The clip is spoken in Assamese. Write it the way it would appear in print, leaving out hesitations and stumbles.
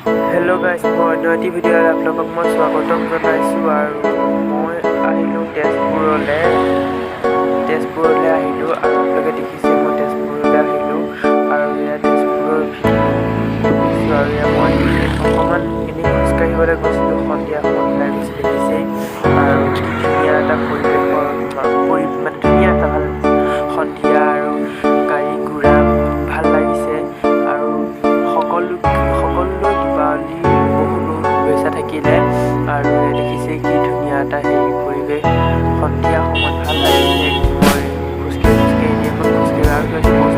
হেল্ল' গাইজ, মই অন্য এটি ভিডিঅ'ত আপোনালোকক মই স্বাগতম জনাইছোঁ আৰু মই আহিলোঁ তেজপুৰলৈ। তেজপুৰলৈ আহিলোঁ আৰু আপোনালোকে দেখিছে, মই তেজপুৰলৈ আহিলোঁ আৰু এয়া তেজপুৰৰ ভিউ। আৰু এয়া মই অকণমান এনেই খোজকাঢ়িবলৈ গৈছিলোঁ, সন্ধিয়া সময়ত ওলাই গৈছোঁ, দেখিছেই। আৰু কি ধুনীয়া এটা পৰিৱেশৰ মানে ধুনীয়া এটা ভাল সন্ধিয়া আৰু গাড়ী ঘোঁৰা ভাল লাগিছে। আৰু সকলোলৈ দীপাৱলীৰ বহুত বহুত শুভেচ্ছা থাকিলে। আৰু দেখিছে কি ধুনীয়া এটা হেৰি পৰিৱেশ, সন্ধিয়া সময়ত ভাল লাগিছে। মই খোজকাঢ়ি খোজকাঢ়ি এনেই অকণ খোজকাঢ়ি আৰু কিবা কিবি বস্তু